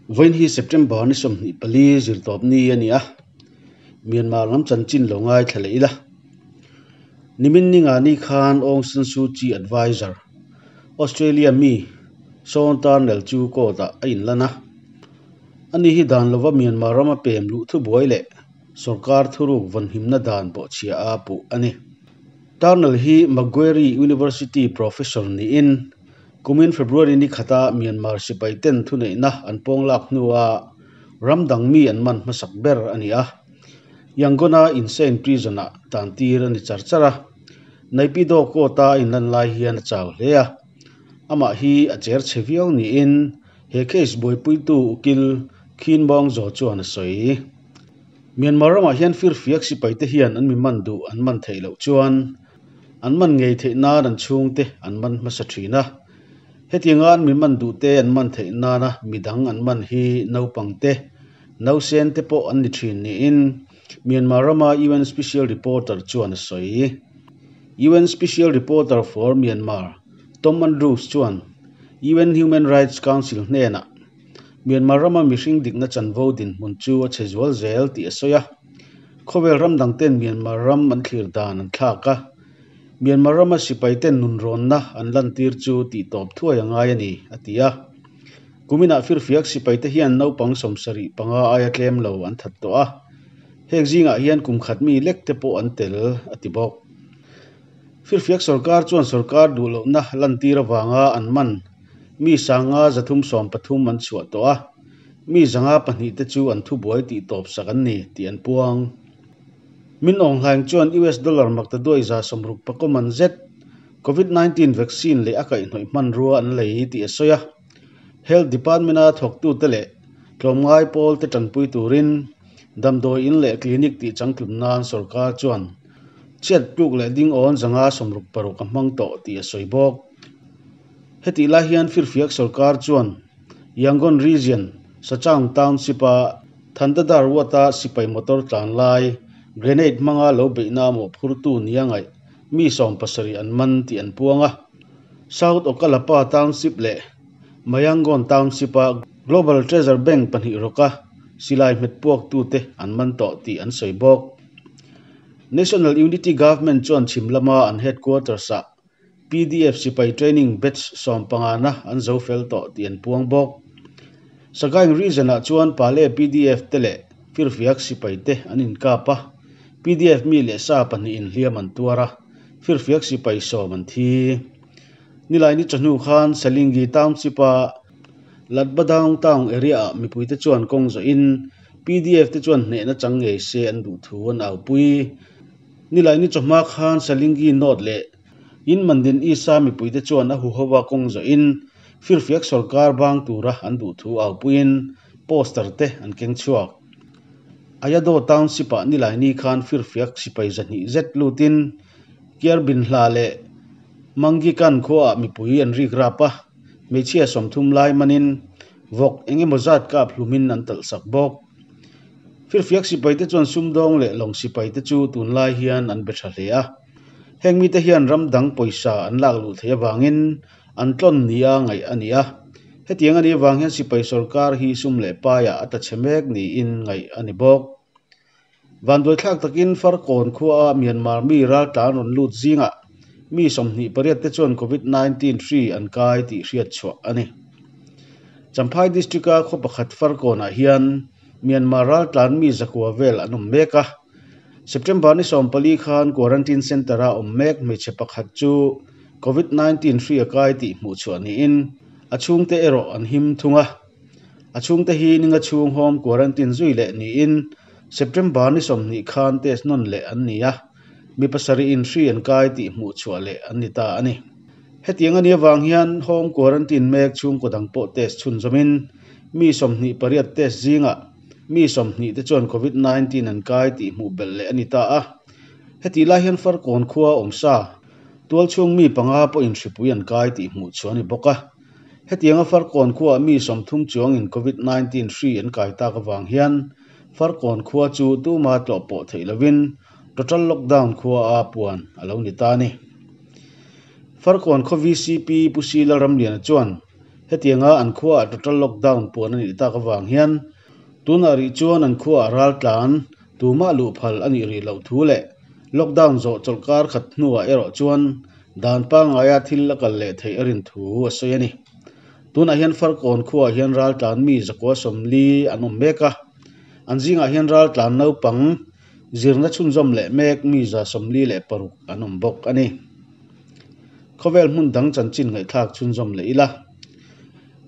Vawiin hi September ni 24 zirtawp ni a ni a, Myanmar lam chanchin lo ngaithla leh ila. Nimin ninga ni khan Aung San Suu Kyi adviser, Australia mi Sean Turnell chu court ah a inlan a. Ani hi dan lova Myanmar rama pem luh thubuai leh sorkar thuruk vawnhimna dan bawhchhia a puh a ni. Turnell hi Macquarie University professor niin Kumin February ni khata Myanmar sipai ten thuneihna an pawng lak hnua ram dang mi an man hmasak ber a ni a. Yangon-a insane prison-ah tan tir a ni char char a. Naypyidaw court-a a inlan lai hian a chau hle a. Amah hi a cher chhe viau niin he case buaipuitu ukil Khin Maung Zaw chuan a sawi. Myanmar ramah hian firfiak sipaite hian an mi man duh an man theih loh chuan An man ngei theih nan an chhungte an man hmasa thin a. Hetianga an mi man duhte an man theih nana midang an man hi naupangte, nausente pawh an ni thin niin Myanmar rama UN Special Reporter chuan a sawi. UN Special Reporter for Myanmar, Tom Andrews chuan UN Human Rights Council hnenah Myanmar rama mihring dikna chanvo dinhmun chu a chhe zual zel tih a sawi a. Khawvel ram dang ten Myanmar ram an thlir dan an thlak a, Myanmar rama sipai ten nunrawnna an lantir chu tihtawp thuai a ngai a ni, a ti a. Kuminah firfiak sipai te hian naupang 75 aia tlem lo an that tawh a, heng zingah hian kum khat mi lek te pawh an tel, a ti bawk. Firfiak sorkar chuan sorkar duh lohna lantir avanga an man mi 533 an chhuah tawh a, mi 502 te chu an thubuai tih tawp sak an ni tih an puang. Min Aung Hlaing chuan US dollar maktaduai 60 man zet Covid-19 vaccine leh a kaihhnawih hmanrua an lei tih a sawi a. Health Department-a thawktute leh tlawmngai pawlte tanpui turin damdawi in leh clinic tih changtlum nan sorkar chuan chhiat tluk leh ding awn 566 a hmang tawh tih a sawi bawk. Hetih lai hian firfiak sorkar chuan Yangon Region, Sachang Township-a Thandadar Ward-a sipai motor tlan lai grenade hmanga lo beihna mawhphurtu nia ngaih mi 70 an man tih an puang a. South Okkalapa Township leh Mayangon Township-a Global Treasure Bank pahnih rawka silai hmet puaktute an man tawh tih an sawi bawk. National Unity Government chuan chhim lama an headquarters-ah PDF sipai training batch 15na an zo fel tawh tih an puang bawk. Sagaing region-ah chuan Pale PDF te leh firfiak sipai te an inkap a, PDF mi leh sa pahnihin hliam an tuar a, firfiak sipai 10 an thi. Nilaini chawhnu khan Salingyi Township-a Latbadaung Town area-ah mipuite chuan kawng zawhin PDF te chuan hnehna chang ngei se an duh thu an aupui. Nilaini chawhma khan Salingyi North leh In Mandin East-a mipuite chuan a huhova kawng zawhin firfiak sorkar bang tura an duh thu aupuiin poster te an keng chhuak. Ayadaw Township-ah Nilaini khan firfiak sipai 200 zet lutin Kiarbinhla leh Mangikan khuaah mipui an rik rap a, hmeichhia 30 lai manin vawk eng emaw zat kap hlumin an talh sak bawk. Firfiak sipaite chuan sumdawng leh lawng sipaite chu tunlai hian an be tha hle a. Heng mite hian ram dang pawisa an lak luh theih avangin an tlawn nia ngaih a ni a. Hetiang a nih avang hian sipai sorkar hi sum leh paiah a tla chhe mek niin ngaih a ni bawk. Vanduaithlak takin Farkawn khuaa Myanmar mi raltlan rawn lut zingah mi 28 te chuan Covid-19 hri an kai tih hriat chhuah a ni. Champhai District-a khaw pakhat Farkawnah hian Myanmar raltlan mi 900 vel an awm mek a. September ni 14 khan quarantine centre-a awm mek hmeichhe pakhat chu Covid-19 hri a kai tih hmuh chhuah niin a chhungte erawh an him thung a. A chhungte hi ninga chhung home quarantine zui leh niin September ni 20 khan test nawn leh an ni a, mi pasarih in hri an kai tih hmuh chhuah leh an ni ta a ni. Hetiang a nih avang hian home quarantine mek chhungkaw dang pawh test chhunzawmin mi 28 test zingah mi 20 te chuan Covid-19 an kai tih hmuh belh leh a ni ta a. Hetih lai hian Farkawn khua awm sa tualchhung mi panga pawhin hripui an kai tih hmuh chhuah a ni bawk a. Hetianga Farkawn khuaah mi 30 chuangin Covid-19 hri an kai tak avang hian Farkawn khua chu tuma tlawh pawh theih lovin total lockdown khua a puan a lo ni ta a ni. Farkawn khaw VCP Pu Sila Ramliana chuan Hetianga an khuaah total lockdown puan a nih tak avang hian tunah rih chuan an khuaah raltlan tumah luh phal a nih rih loh thu leh lockdown zawh chawlhkar khat hnuah erawh chuan dan pangngaia thil a kal leh theih a rin thu a sawi a ni. Tunah hian Farkawn khuaah hian raltlan mi zakua 40 an awm mek a, an zingah hian raltlan naupang zirna chhunzawm leh mek mi 46 an awm bawk a ni. Khawvel hmun dang chanchin ngaihthlak chhunzawm leh ila.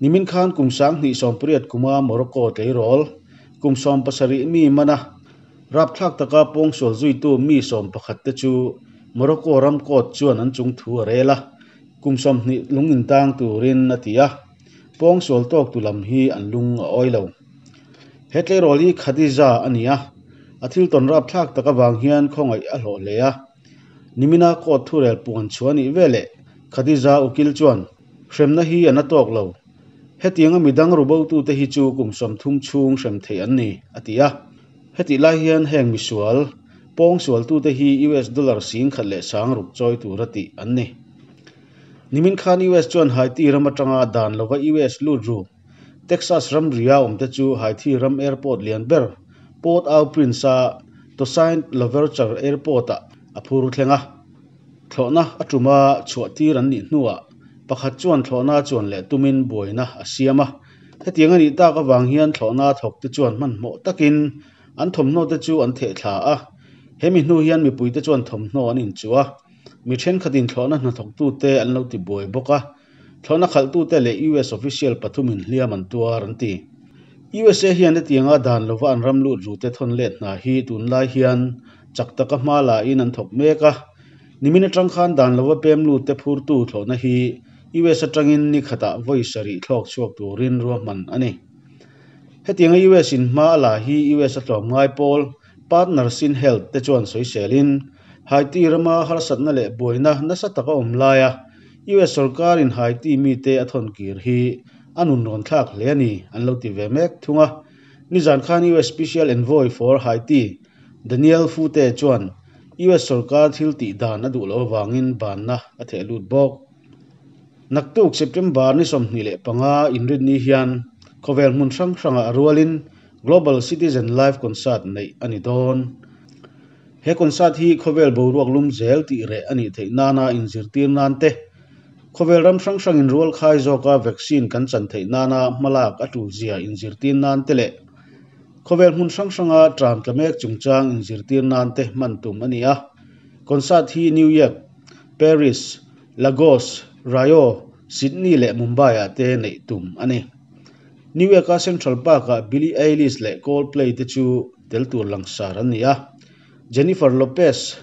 Nimin khan kum 2018 kuma Morocco tleirawl kum 17 mi mana rapthlak taka pawngsual zuitu mi 11 te chu Morocco ram court chuan an chung thu a rel a, kum 20 lung intang turin a ti a, pawngsual tawk tu lam hi an lung a awi lo. He tleirawl hi Khadija a ni a, a thil tawn rapthlak tak avang hian khawngaih a hlawh hle a. Nimina court thurel puan chhuah nih veleh Khadija ukil chuan hremna hi an a tawk lo. Hetianga midang rubotute hi chu kum 30 chhung hrem theih an ni, a ti a. Hetih lai hian heng misual pawngsualtute hi US dollar 10,600 chawi tur a tih an ni. Nimin khan US chuan Haiti ram atanga dan lova US lut ru Texas ram ria awmte chu Haiti ram airport lian ber Port-au-Prince a Toussaint Louverture airport ah a phur thleng a. Thlawhna a tuma chhuah tir an nih hnuah pakhat chuan thlawhna chuan leh tumin buaina a siam a. Hetiang a nih tak avang hian thlawhna thawk te chuan hmanhmawh takin an thawmhnaw te chu an theh thla a. Hemi hnu hian mipui te chuan thawmhnaw an inchuh a. Mi thenkhatin thlawhna hnathawktute an lo ti buai bawk a. Thlawhna khalhtute leh US official pathumin hliam an tuar an ti. USA hian hetianga dan lova an ram lut rute thawn let hna hi tunlai hian chak taka hma lain an thawk mek a. Nimin atang khan dan lova pem lutte phurtu thlawhna hi US atangin ni khatah vawi sarih thlawk chhuak turin ruahman a ni. Hetianga US in hma a la hi US a tlawm ngai pawl Partners in Health te chuan sawiselin Haiti rama harsatna leh buaina nasa taka awm laia US sorkarin Haiti mite a thawn kir hi a nun rawn thlak hle a ni an lo ti ve mek thung a. Nizan khan US Special Envoy for Haiti Daniel Foote chuan US sorkar thil tih dan a duh loh avangin banna a theh lut bawk. Naktuk September ni 25 inrinni hian khawvel hmun hrang hrangah a rualin Global Citizen Live Concert neih a ni dawn. He concert hi khawvel boruak lum zel tih reh a nih theih nana inzirtir nan te, khawvel ram hrang hrangin rual khai zawka vaccine kan chan theih nana hmalak a tul zia inzirtir nan te leh khawvel hmun hrang hranga tram tla mek chungchang inzirtir nan te hman tum a ni a. Concert hi New York, Paris, Lagos, Rio, Sydney leh Mumbai ah te neih tum a ni. New York-a Central Park-ah Billie Eilish leh Coldplay te chu tel tur langsar an ni a. Jennifer Lopez,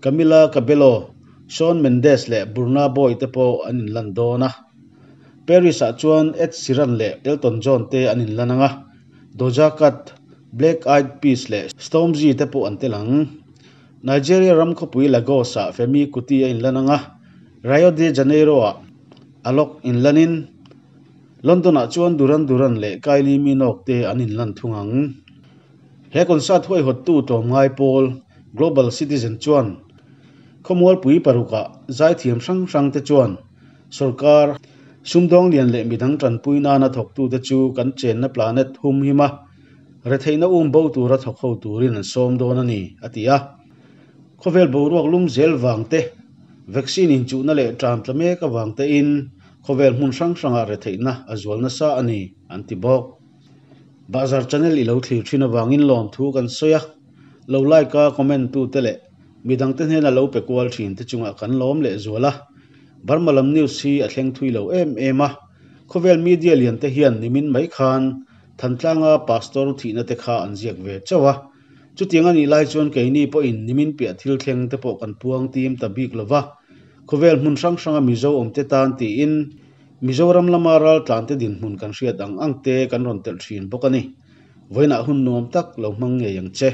Camila Cabello, Shawn Mendes leh Burna Boy te pawh an inlan dawn a. Paris-ah chuan Ed Sheeran leh Elton John te an inlan ang a, Doja Cat, Black Eyed Peas leh Stormzy te pawh an tel ang. Nigeria ram khawpui Lagos-ah Femi Kuti a inlan ang a, Rio de Janeiro-ah Alok inlanin London-ah chuan Duran Duran leh Kylie Minogue te an inlan thung ang. He concert huaihawttu tlawmngai pawl Global Citizen chuan khawmualpui parukah zaithiam hrang hrang te chuan sorkar, sumdawng lian leh midang tanpui nana thawktute chu kan chenna planet hum him a, retheihna um bo tura thawk ho turin an sawm dawn a ni, a ti a. Khawvel boruak lum zel vang te, vaccine inchuhna leh ṭam tla mek avang tein khawvel hmun hrang hrangah retheihna a zual nasa a ni, an ti bawk. Bahzar channel i lo thlir thin avangin lawm thu kan sawi a, lo like a comment tu te leh midang te hnena lo pe kual thin te chungah kan lawm leh zual a. Burma lam news hi a thleng thui lo em em a, khawvel media lian te hian nimin mai khan Thantlanga pastor thihna te kha an ziak ve chauh a. Chutiang a nih lai chuan keini pawhin nimin piah thil thleng te pawh kan puang tim ta bik lova, khawvel hmun hrang hranga Mizo awm te tan tiin Mizoram lama raltlante dinhmun kan hriat ang ang te kan rawn telh thin bawk a ni. Vawiinah hun nuam tak lo hmang ngei ang che.